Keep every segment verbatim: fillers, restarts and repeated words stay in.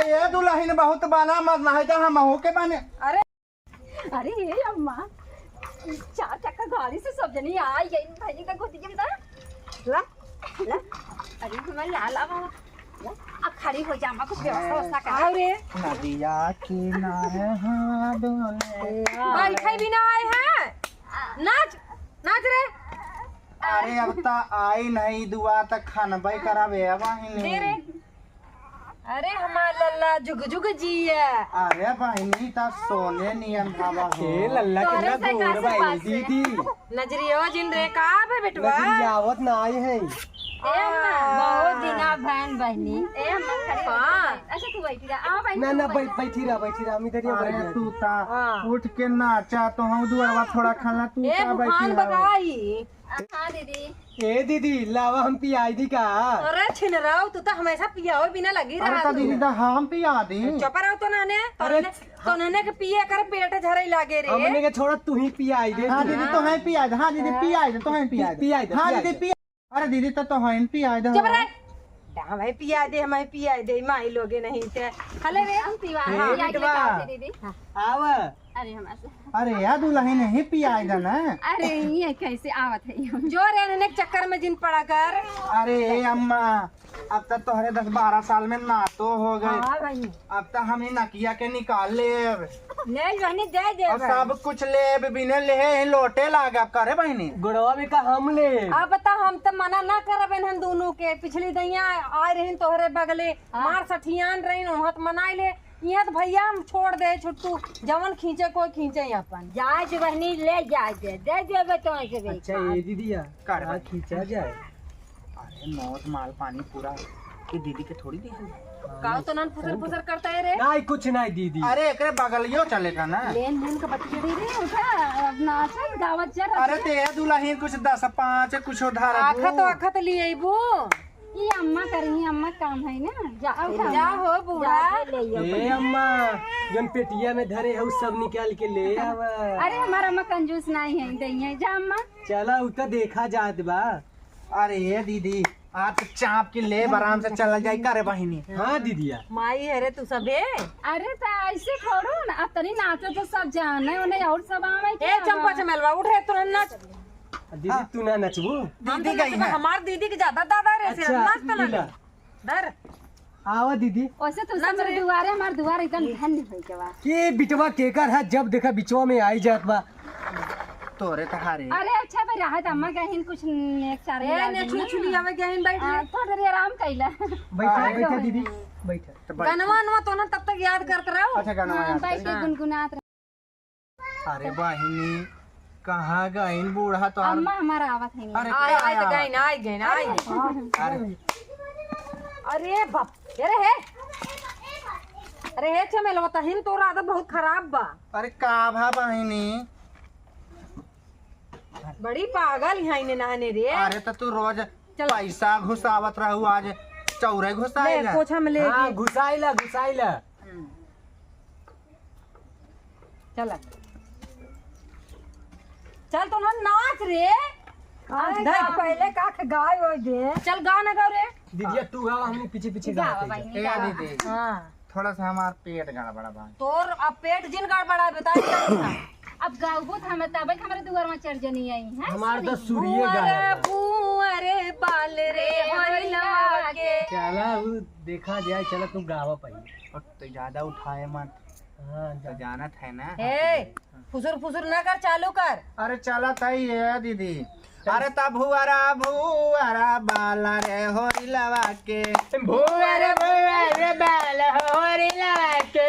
ए दुलहिन, बहुत बना मत, नाहीं त हमहू के बने। अरे, अरे ए अम्मा, चार चक्का गाड़ी से सब जनी आई गई, भैया का गोदी में दा। ला, ला। अरे हमार लाला बाबा, ला, आ खड़ी हो जा, अम्मा कुछ व्यवस्था व्यवस्था कर। आओ रे। नदिया किनारे हाथ धोले। बैठे भी ना आए हैं। नाच, नाच रे। अरे अब त आई नहीं दुआ त खनबई करावे अब आहिन। दे रे। अरे हमार लल्ला जुग जुग जिया। अरे बहिनी त सोने नियन भावा हो। ए लल्ला तोरे कितना से गोर कैसे बाई पास है? दीदी। नजरियो जिन रे का बे बेटवा? नजरिया आवत ना आई है। ए अम्मा, बहुत दिना भैन बहिनी। ए अम्मा, खड़ी हो, हाँ। अच्छा, तू बैठी रह। आओ बहिनी, ना, तू ना, बैठ बैठ, जा। बैठी रह, बैठी रह, हम इधर ही अरे बैठ तू जाते। ता हाँ। उठ के नाचा, तो हम दुआरवा थोड़ा खाला, तू ए का बैठी भुखान रहो? बगाई। हाँ दीदी। ए दीदी, लावा हम पियाई दी का? अरे छिनराव, तू तो हमेशा पियावे बिना लगी अरे रहा तो तू। दीदी, तो हम पिया दी। चुप रहो तो नाने, अरे तोहने, तोहने के पिए कर पेट झरे लागे रे। हमने के छोड़ा, तू ही पियाई दे हाँ तू। दीदी, तो है पिया दे। हाँ दीदी, पिया दे, तो है पिया दे। पियाई दे, हाँ पियाई दीदी, दे। पिया। अरे दीदी, तो, तो है पिया दे। चुप रह। हम है पिया दे, हम है पिया दे, माई लोगे नहीं ते। हले रे। हम पीवा, ए हाँ, पिया के बेटवा। बताओ दीदी। हाँ। आवा। अरे हमारे से। अरे यार, दुलहिन नहीं पियाई दे ना। अरे ये कैसे आवत है हम? जो रे, इन्हें चक्कर में जिन पड़ा कर। अरे अम्मा, अब तक तोहरे दस बारह साल में नातो हो गए। हाँ भाई। अब तक हम ही नकिया के निकाल लेब। ले बहनी, दे दे और भाई। सब कुछ लेब, बिने लेहे ही लोटे लाग अब करे बहनी। गुड़वा भी का हम लेब। अब त हम त मना ना करब इन्हन दोनों के। पिछली दैया आए रहिन तोहरे बगले, हाँ। मार सठियान रहिन, वहाँ त मनाई ले। इहाँ त भैया हम छोड़ दे छुट्टू, जवन खींचे कोई खींचे ही अपन। जाए दे बहनी, ले जाए दे, दे देबे तो ऐसे भी। अच्छा, ये दीदी यार, कार हाँ, बहनी। खींचा जाए। अरे मौत माल पानी पूरा, ये दीदी के थोड़ी दे। का तो नन फुसर फुसर करता है रे? नहीं, कुछ नहीं दीदी। अरे एकरे बगलियो चले का ना। लेन देन का बतिया दे रे, उठा, अब नाचत गावत चल। अरे ते दुलहिन कुछ दस पाँच कुछ उधार आखत दू। आखत लिए अइबू। ई अम्मा करी, अम्मा काम है ना। जा, अब जा खाओ। हो बूढ़ा। जा, ले लो। ए अम्मा, जौन पेटिया में धरे है, उ सब निकाल के ले आवा। अरे, हमार अम्मा कंजूस नहीं है, दइया। जा अम्मा। चला, उ तो देखा जात बा। अरे ए दीदी, आप तो चाप के ले, आराम से चला जाई, करे बहिनी। हाँ दीदिया। माई है रे तू सबे। अरे, त ऐसे छोड़ो ना, अब तनी नाचो तो सब जाने, उन्हें और सब आवे ए, क्या चंपा बा? चमेलवा, उठ रे, तुरंत नाच। दीदी, हाँ। तू ना नचबू? हम दीदी तो गई नचबे, है। हमार दीदी के ज्यादा दादा रे से अच्छा, नाच तो ना लीला। कर। धर। आवा दीदी। वैसे तो नाच हमरे रे। दुआरे, हमार दुआर एकदम धन्य होई के बा। के बिटवा केकर है, जब देखा बिचवा में आई जात बा। तोरे तहारे। अरे अच्छा भाई, राहत अम्मा गहिन कुछ नेक चार ए, मिला ने दी छुली ना। छुली आवे गहिन बैठ आ, ले। थोड़ी देर आराम कैला। बैठा, अरे बैठा भाई। दीदी, बैठा। तो बैठ। गनवा नवा तो ना तब तक याद करत रहो। अच्छा, गनवा हाँ, याद बैठ के करी। गुनगुनात रहो। अरे बहिनी, कहाँ गइन बूढ़ा तोहार? अम्मा हमारा आवत है। अरे आय, का आय तो आवा? गइन, आय गइन, आय गइन। अरे। अरे बाप, अरे हे। अरे हे चमेलवा, तहिन तोर आदत बहुत खराब बा। अरे का भा बहिनी? बड़ी पागल यहाँ इन्हें नहाने रे। अरे तो तू रोज चल। पैसा घुसावत रहू, आज चौरे ले, घुसाइला। पोछा में ले हाँ, के। घुसाइला, घुसाइला। हम्म। चला। चल तो ना नाच रे। आज आज देख। गा-, पहले का ख-, गाय हो दे। चल गा ना गाओ रे। दीदिया, तू गावा, हमने पीछे पीछे गावा गावा। भाई, ए गावा। दीदी, हाँ। थोड़ा सा हमार पेट गड़बड़ा बा। तोर अब पेट जिन गड़बड़ा, बताई क्या? अब गाउबो त हम तबे के हमरे दुआर में चढ़ जनी आई, हैं? हमार तो सुरिये भुअर, गायब बा। भुअर बाल रे होरिलवा के। चला, उ देखा जाए, चला, तू गावा पहले। और तो ज्यादा उठाए मत। हाँ, तो जा। जानत है ना। ए, फुसुर फुसुर ना कर, चालू कर। अरे चलत है ये दीदी। अरे त भुअरा भुअरा बाल रे होरिलवा के। भुअर भुअर बाल होरिलवा के।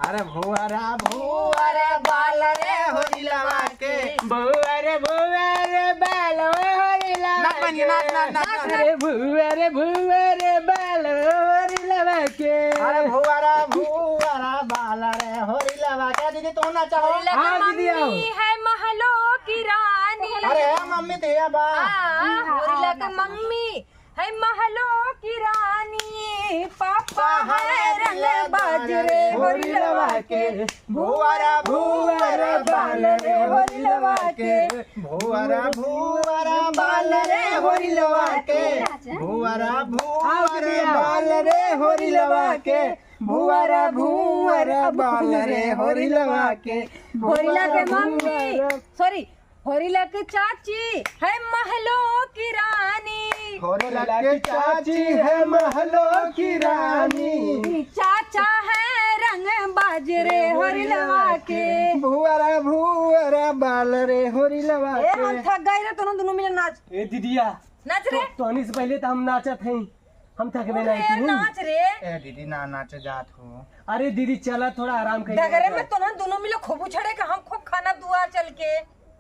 अरे भुअरा भुअर बाल रे होरिलवा के। भुअर भुअर बाल होरिलवा नाच बनिए, नाच, के। नाच, नाच, नाच। अरे भुअर भुअर बाल होरिलवा के। अरे भुअरा भुअरा बाल रे होरिलवा के। दीदी, तू नाचा हो। होरिला हाँ, के दीदी, आओ। मम्मी है महलो की रानी। अरे, मम्मी तो ये बा। हाँ, होरिला के मम्मी है महलो की रानी, पापा है रंगबाज रे होरिलवा के। भुअरा भुअर बाल रे होरिलवा के। भुअरा भुअरा बाल रे होरिलवा के। भुअरा भुअर बाल रे होरिलवा के। भुअर भुअर बाल रे होरिलवा के। होरिला के मम्मी, भुअर। सॉरी, होरिला के चाची है महलो की रानी। होरिला के चाची है महलो की रानी। चाचा है रंग बाज रे होरिलवा के। भुअर भुअर बाल रे होरिलवा ए, के। हम थक गए रे, तोहन दुनों मिले नाच। ए दीदिया, नाच रे। तो, तोहनी से पहले तो हम नाचत हई, हम थकबे उठ नहीं रे, की। नाच रे। ए दीदी, ना नाच जात हो। अरे दीदी, चला थोड़ा आराम कर। डगरे में तोहन दुनों मिले खूब उछड़े के, हम खूब खाना दुआर चल के।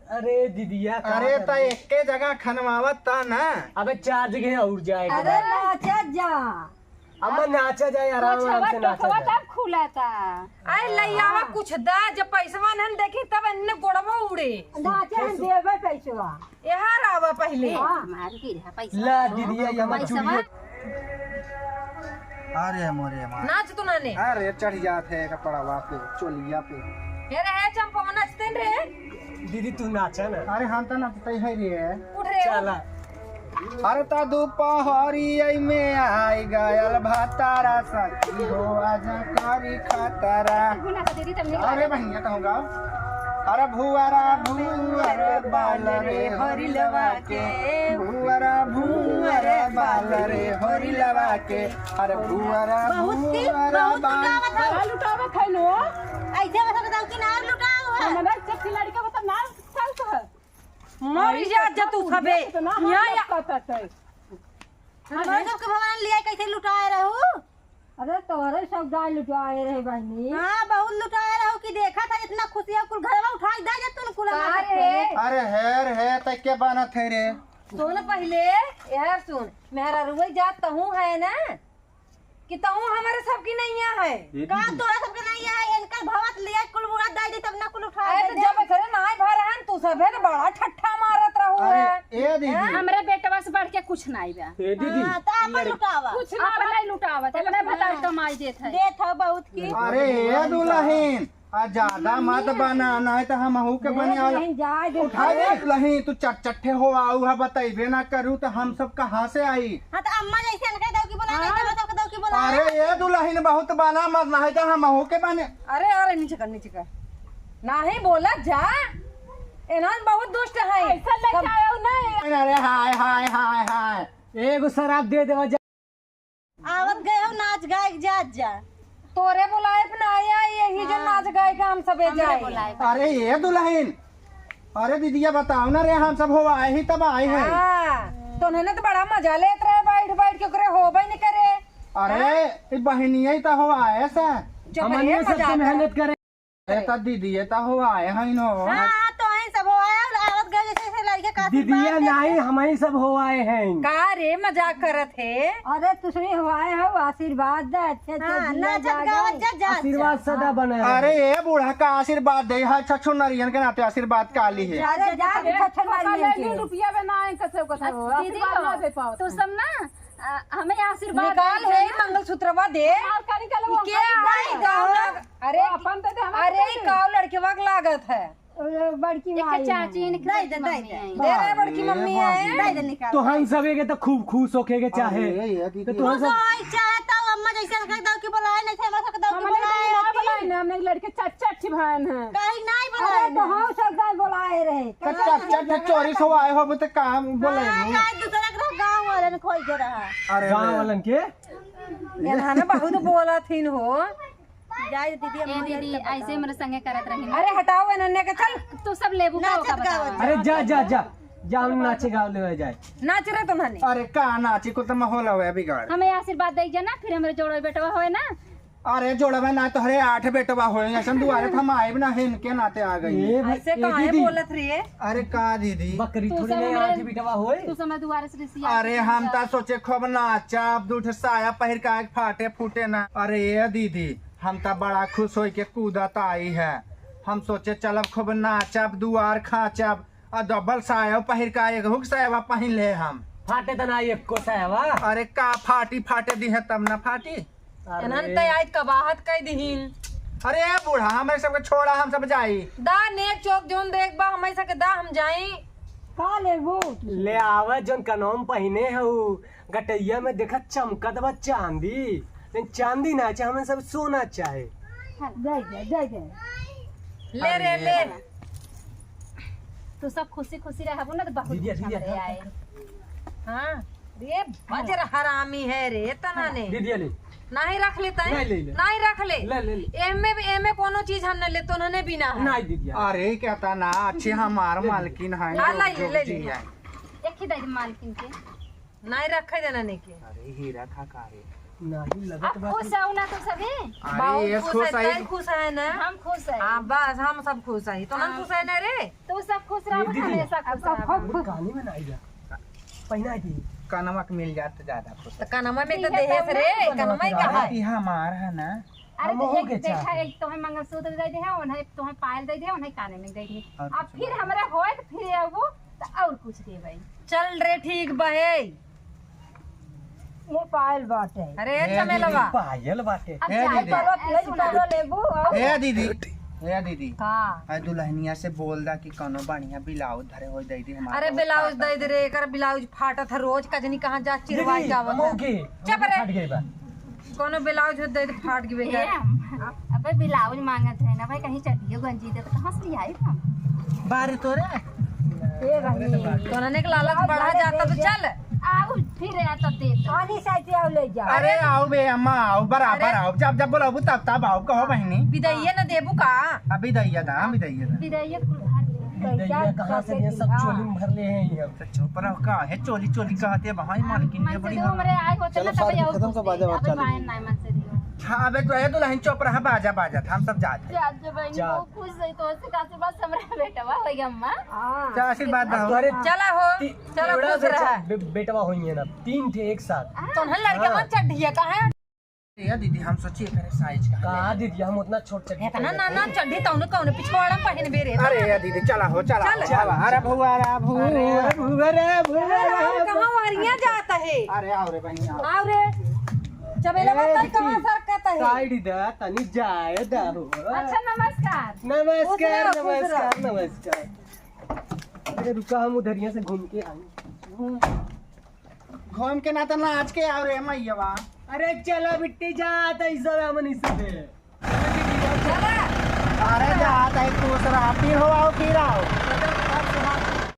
अरे दीदिया, का अरे, करबे? त एके जगह खनवावत त ना। अबे चार जगह और जाए के अरे बा। नाचा जा। अम्मा नाचा जाए, आराम आराम से नाचा जाए। तब खुला था। अरे लइयावा हाँ। कुछ दा, जब पैसवा नहन देखी तब इन्ने गोड़वा उड़े। नाचे हम देबे पैसवा। यहाँ आवा पहले। हाँ। मार के रहा पैसा। ला दीदिया, ये हमार पैसवा। चुड़िया। अरे मोरे माँ। नाच तू नाने। अरे चढ़ जात है कपड़वा पे, चोलिया पे। हे रे, हे चंपवा, नाचते न रे। दीदी, तू नाचा ना। अरे हम तो नाचते है रे। उठ रे, चला। उठ। अरे ता दुपहरी आई में आई गयल भातारा सखी हो, आजा करी खतरा। गुना का दीदी, तब नहीं अरे बहिनिया, तो होगा। अरे भुअरा भुअर बाल रे होरिलवा के, भुअरा भुअर बाल रे होरिलवा के, अरे भुअरा बहुत की, भुअरा बहुत बाल। लुटावत है। का लुटावत है लो? ऐसे बता बताओ कि ना लुटाओ है। हमारा जब खिलाड़ी का बता ना लुटाओ तो है। मर जा, जा तू सबे। इतना यहाँ हम या। लोग का है। हमारे सबके भगवान लिया कैसे लुटाए रहू? अरे तोहरे सब दाई लुटाए रहे बहिनी। हाँ, बहुत लुटाए रहू कि देखा था इतना खुशियाँ कुल घरवा उठाई दे जे तू कुल का हमारे रे? अरे हेर हे, तै के बनत है रे? सुन पहिले, यार सुन, मेहरारुए जात तहूँ है ना, कि तहूँ हमारे सबकी नैया है। ये का दीदी। तोरा सबके नैया है, इनकर भवत लिया कुल मुराद दे दी तब ना कुल उठा अरे दे तो दे। जब इतने नाई भर रहन, तू सब है ना बड़ा ठट्ठा मारत रहू अरे, है। ए दीदी। हैं? हमरे बेटवा से बढ़ के कुछ नाई बा। ए दीदी, हाँ, तो अपन लुटावा। कुछ ना अपने लुटावत, अपने बताओ कमाई देत है। देत है बहुत की। अरे ए दुल्हन, आ ज्यादा मत बना, नहीं तो हम हूँ के बने वाला। नहीं, जाए दे। उठा दे दुल्हन, तू चट चट्ठे हो आऊ है, बतैबे ना करू तो हम सब कहाँ से आई? हाँ, तो अम्मा जैसे इनके दौकी बोला, हाँ। नहीं तो सबके दौकी बोला। अरे ए दुल्हन, बहुत बना मत, नहीं तो हम हूँ के बने। अरे, अरे, नीचे कर, नीचे कर। नाही बोला जा। एनहन बहुत दुष्ट है। ऐसा लेके सब आयो नहीं। अरे हाय, हाय, हाय, हाय। एगो शराब दे देवा जा। आवत गए हो, नाच गाए के जात जा। तोरे बुलाए पे ना आया, यही जो हाँ। नाच गाए के हम सबे हमरे जाए। बुलाए पे। अरे ये दुल्हन, अरे दीदिया बताओ ना रे, हम सब हो आए ही तब आए हैं। हाँ, तो उन्होंने तो बड़ा मजा लेत रहे बैठ बैठ के, ओकरे होबे नहीं करे। अरे, हाँ? ये बहनिया ही तो हो आए सा। चुप हमनियो रहे, सबसे मजाक मेहनत करे। अरे, तो दीदी, ये तो हो आए हैं नो। हाँ, हाँ, तो ही सब हो आए, और आवत गए जैसे, जैसे लड़के का आशीर्वाद दीदिया देते। नहीं, हम ही सब हो आए हैं। का रे, मजाक करत है? अरे, तुसरी हो आए हो, आशीर्वाद दे, अच्छे से हाँ, जिया नाचत जागे। गावत जा, जा, आशीर्वाद जा। सदा हाँ। बने रहे। अरे, ये बूढ़ा का आशीर्वाद दे, हाँ, छछो नरियन के नाते आशीर्वाद का ली है। जा, जा, जा, अरे, छछो नरियन के। रुपया में ना आए, कैसे को था वो? दीदी आशीर्वाद हो, ना दे पाओ। तू सब ना आ, हमें आशीर्वाद निकाल दे है, ना। मंगलसूत्रवा दे। निकाल, का निकाल, वो के हमारी आई बात गाँव है। लग-, अरे, वो अपन तो दे, हमारे अरे, दे दे। काव लड़केवा के लागत है। ओ, बड़की एक माई चाची है। इनकी दे दे, दे मम्मी दे। है। दे रहे बड़की मम्मी है। दे दे, निकाल। तो हम सब के तो खूब खुश होके के चाहे। अरे, ये दीदी। तो तू तुम सब तो आई चाहे तो अम्मा जैसे कह दो कि बुलाए, नहीं से हमरा सबके दो कि हमने बुलाए, नहीं आती। बुलाए ना, हमने लड़के चार चार ठे बहन हैं। काहे नहीं अरे, बुलाए तो ना? हम सब गाय बुलाए रहे। तो चार चार ठे चोरी से आए हो, तो काम बोले हाँ, नहीं। काहे दूसरा के गाँव वाले ने खोई के रहा। अरे गाँव रे। वालन के? ये ना बहुत बोला थीन हो। जाए दीदी, हम ए लोग दीदी, ऐसे मेरे संगे करत रही। अरे हटाओ एनन्या के, चल। तू सब लेबू का नाचत ओका बतावा। गावत। अरे जा, जा, जा, जा, हम नाचे गाव लेवे जाए। नाच रे तुम्हारे। अरे का नाची, कुल तो माहौल हवे बिगाड़। हमें आशीर्वाद दे जा ना, फिर हमरे जोड़ो बेटवा होए ना। अरे जोड़वा ना, तोहरे आठ बेटवा होए, ऐसन दुआरे तो हम आइब ना, इनके नाते आ गई। ए भाई, ऐसे ए काहे दीदी। बोलत रही है? अरे का दीदी? बकरी तू थोड़ी सब नहीं, हमरे, आठ बेटवा होए। तू सब हमरे दुआरे से रिसिया अरे के हम जा। ता सोचे खूब नाचब, दू ठे साया पहिर के आके फाटे फूटे ना। अरे ए दीदी, हम ता बड़ा खुश होई के कूदत आई है। हम सोचे चलब खूब नाचब, दुआर खाचब, आ डबल साया पहिर के एक हुक साया पहिन ले हम। फाटे त ना एको साया। अरे का फाटी, फाटे दी है तब ना फाटी। अरे। इन्हन त आज कबाहत कई दिहिन। अरे ए बूढ़ा, हमें सबके छोड़ा, हम सब जाई। दा नेक चोक जोन देख बा, हमें सके दा हम जाई। का लेबू? ले आवे जोन कनवा में पहिने हऊ, गटैया में देखा चमकत बा चांदी। चांदी ना चाहे, हमें सब सोना चाहे। हाँ, जय जय, जय जय। ले रे, अरे। ले। तू सब खुशी खुशी रहबो ना, तो बहुत दीदी, कुछ दीदी, हमरे हाँ। आए। हाँ, रे बजर हरामी है रे, तना ने। दीदी, ले। नहीं रख लेता है? नहीं, ले ले। नहीं रख ले। ले, ले, ले। एमे, एमे कोनो चीज हम न ले, तो उन्होंने भी ना है। नहीं, दीदी। अरे, क्या तना अच्छे हमार ले, ले। मालकिन है, हाँ, जो, ले, जो ले, जी ले। है। एक ही दे दे मालकिन के। नहीं रखे देना नहीं के। अरे, हीरा था का रे? नहीं, लगत अब बा खुश कि हो ना तू सभी? अरे, बहुत ये खुश खुश है, है। तै खुश है ना? हम खुश है। हाँ, बस हम सब खुश है। तो हम हाँ। खुश है ना रे? तू सब खुश रहो, ये दीदी। हमेशा खुश अब रहो। खूब खुश। कहानी में ना आई जा। पहिना दी। कनवा के मिल जात तो ज्यादा खुश। तो कनवा में तो ये देहे से रे, कनवा कनवा में का अरे, है? कि हमार है ना। अरे हम तो हो एक के देखा, चाहते। एक तोहे मंगलसूत्र दे दे है, उन्हें तोहे पायल दे दे है, उन्हें काने में दे दे है। और अब कुछ फिर बात हमरा होए तो फिर आबो तो और कुछ देबे। चल रे, ठीक बा हे। ये पायल बाटे। अरे ए चमेलवा। दीदी, पायल बाटे। अब ए चाहे दीदी। चलो, तेज चलो लेबू, आओ। ए दीदी, ए दीदी। का? आ दुल्हनिया से बोल दा कि कौनो बढ़िया ब्लाउज धरे होई दे दी हमारे अरे बहुत ब्लाउज पास दे दे रे, एकर ब्लाउज फाटत है, रोज कजनी कहाँ जा चिरवाई दीदी, जावत है। मौगी, चुप रे। फाट गई बा। कौनो ब्लाउज हो दे दे, फाट गई ए, बेकार। अबे ब्लाउज मांगत है ना भाई, कहीं चड्डियो गंजी दे तो कहाँ से आई हम? बारे तोरे। ए बहिनी। तो उन्होंने के लालच बढ़ा जाता तो चल। आओ, फिर आ तब देख। आनी साइड आओ, ले जा। अरे आओ बे अम्मा, आओ, बराबर अरे। आओ, जब जब बोलाबू तब तब आओ, कहो बहिनी। बिदाइये न देबू का? अभी दैया दा, अभी दैया दा। बिदाइये कुल भर ले। दैया कहाँ से दे, सब हाँ। चोली में भर ले हैं ये। तो चुप रहो, का है चोली चोली कहते हैं, भाई मालकिन के मन से बड़ी दो हाँ। हमरे आए होते चलो, ना, तब शादी आओ खत्म कर, बाजा बाजा अबे चालू। पाए ना मन से दियो। हाँ, अबे तो है दुल्हन चुप रहा, बाजा बाजा, हम सब जाते हैं। जा, जा बहिनी, जा। बहुत खुश है तो से कासे बस हमरा बेटवा हो गया अम्मा। हाँ। चल, आशीर्वाद दो। अरे, चला हो, ती-, चला, तेवड़ा खुश से रहा। च-, बे-, बेटवा होइए ना, तीन ठे एक साथ। हाँ। तो उन्हें लड़के हाँ। मत चढ़िए, का है? ए दीदी, हम सोचिए करे साइज का का है। दीदी, हम उतना छोट चड्डी इतना पहने ना, ना थे। चड्डी तौने कौने पिछवाड़ा पहनबे रे। अरे ए दीदी, चला हो, चला चल। हो, चला। अरे भुआ रे, भुआ अरे रे, भुआ रे, भुआ अरे रे। कहाँ वारियाँ जाता है? अरे आओ रे बहिनी, आओ। आओ रे। चमेला ए, बताई कहाँ दीदी, सरकत है? साइड दा, तनी जाए दा हो। अच्छा, नमस्कार। नमस्कार, खुश रहो, खुश नमस्कार, रहो। नमस्कार। अरे रुका, हम उधरिया से घूम के आई। घूम के ना तो नाच के आओ रे मैयावा। अरे चला बिट्टी जा, तई सब हमनी से। चला। अरे जा, तई खुश रहा, फिर हो आओ, फिर आओ।